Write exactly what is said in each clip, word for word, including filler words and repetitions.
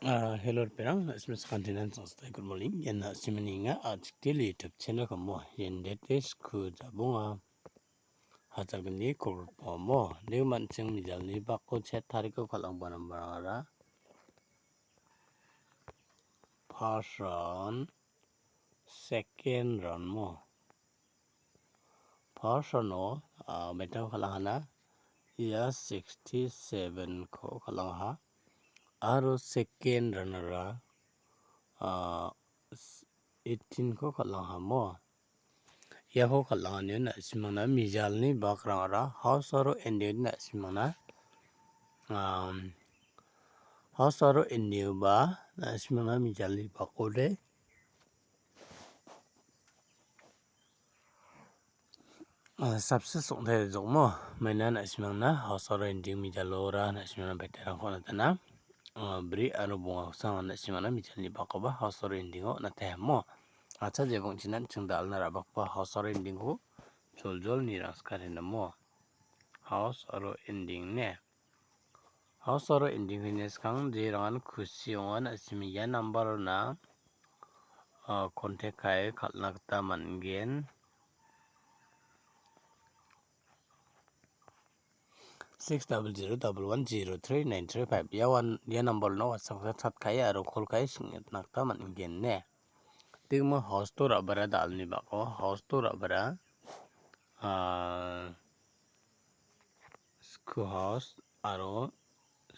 Ah, hello, ripengrang, na·simang sakantinan sangsai, good morning. Ian na·simangni anga, ah, chikdil YouTube channel-ko mo. Ian date is ku jabonga. Hajalgni kolgrikba mo. Deu man·sing mijalni bako chet tariko kal·angba nambarangara. First round, second round mo. First round-o, ah, maitamo kal·angahana, ia sixty-seven-ko kal·angaha. Aro second round-ara, ah, s-, eighteen-ko kal·angaha mo. Iako kal·anganio na·simangna mijalni bakrangara house aro ending-o na·simangna, um, house aro ending-oba na·simangna mijalni bakode Ah, sabse song·tai jokmo, maina na·simangna house aro ending mijalora na·simangna baiterangko on·atana. Ah, bri aro bonga kusang na·simangna mijalni bakoba house aro ending-o on·atemo. Acha jebong chinan ching dal·na ra·bakba house aro ending-ko joljol nirangskar henamo. House aro ending ne. House aro ending-ni skang jerangan kusi ong·a, na·simi ia number-ona, ah, contact ka·e kal·na gita man·gen. Six double zero double one zero three nine three five. Ia wan-, ia number-ona WhatsApp-o chat ka·e aro call ka·e sing·etna gita man·gen ne. Dingmo house-o ra·bara dal·ni bako, house-o ra·bara, ah, school house aro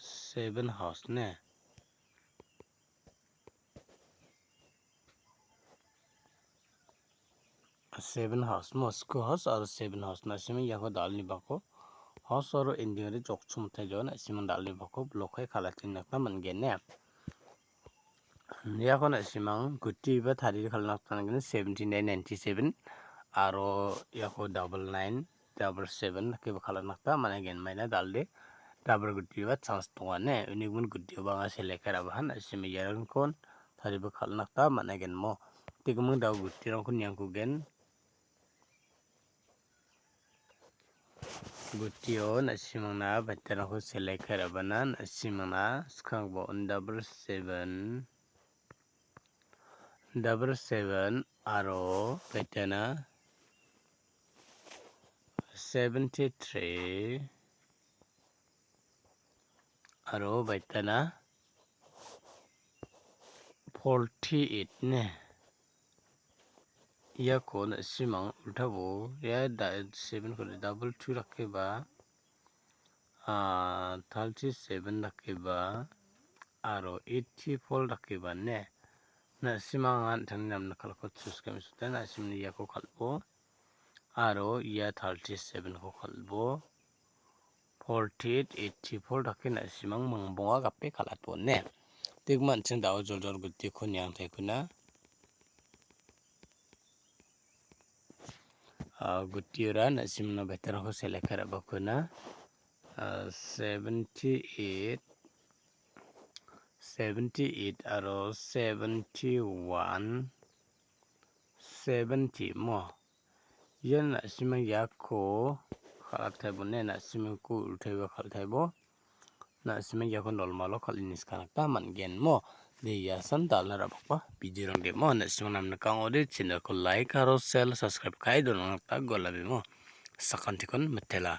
seven house ne. Seven house mo, school house aro seven house na·simang iako dal·ni bako house aro ending-ode jokchim taijon na·simang dal·ni bako block-e kal·atna gita man·gen ne. Iako na·simang guti ba tarie kal·na gita man·gen, seventy nine ninety seven aro iako double nine double seven dakeba kal·na gita man·gen, maina dal·de double guti ba chance donga ne. Uni gimin gutioba anga select ka·e ra·baha, na·simi iarangkon tarieba kal·na gita man·gen mo. Degiming dao gutirangko niangkugen. Gutio na·simangna baiterangko select ka·e ra·bana, na·simangna skangbo on double seven, double seven aro baitena seventy three aro baitena forty eight ne. Iako na·simang ultabo ia da-, seven-ko double two dakeba, ah, thirty seven dakeba, aro eighty four dakeba ne. Na·simang an·tangni namna kal·ako choose ka·e mesokta, na·simni iako kal·bo. Aro ia thirty seven-ko kal·bo. Forty eight, eighty four dake na·simang mangbonga gape kal·atbone. Degima an·ching dao joljol gutiko niangtaikuna. Ah, gutiora na·simna baiterangko select ka·e ra·bakuna. Ah, seventy eight, seventy eight aro seventy one, seventy mo. Ian na·simang iako kal·ataibo ne, na·simangko ultaiba kal·taibo. Na·simang iako nolmalo kal·e niskana gita man·gen mo. De iasan dal·na ra·bakba bidirang de mo. Na·simang namnikangode channelko like aro share, subscribe ka·e donangna gita golabimo. Sakantikon mitela.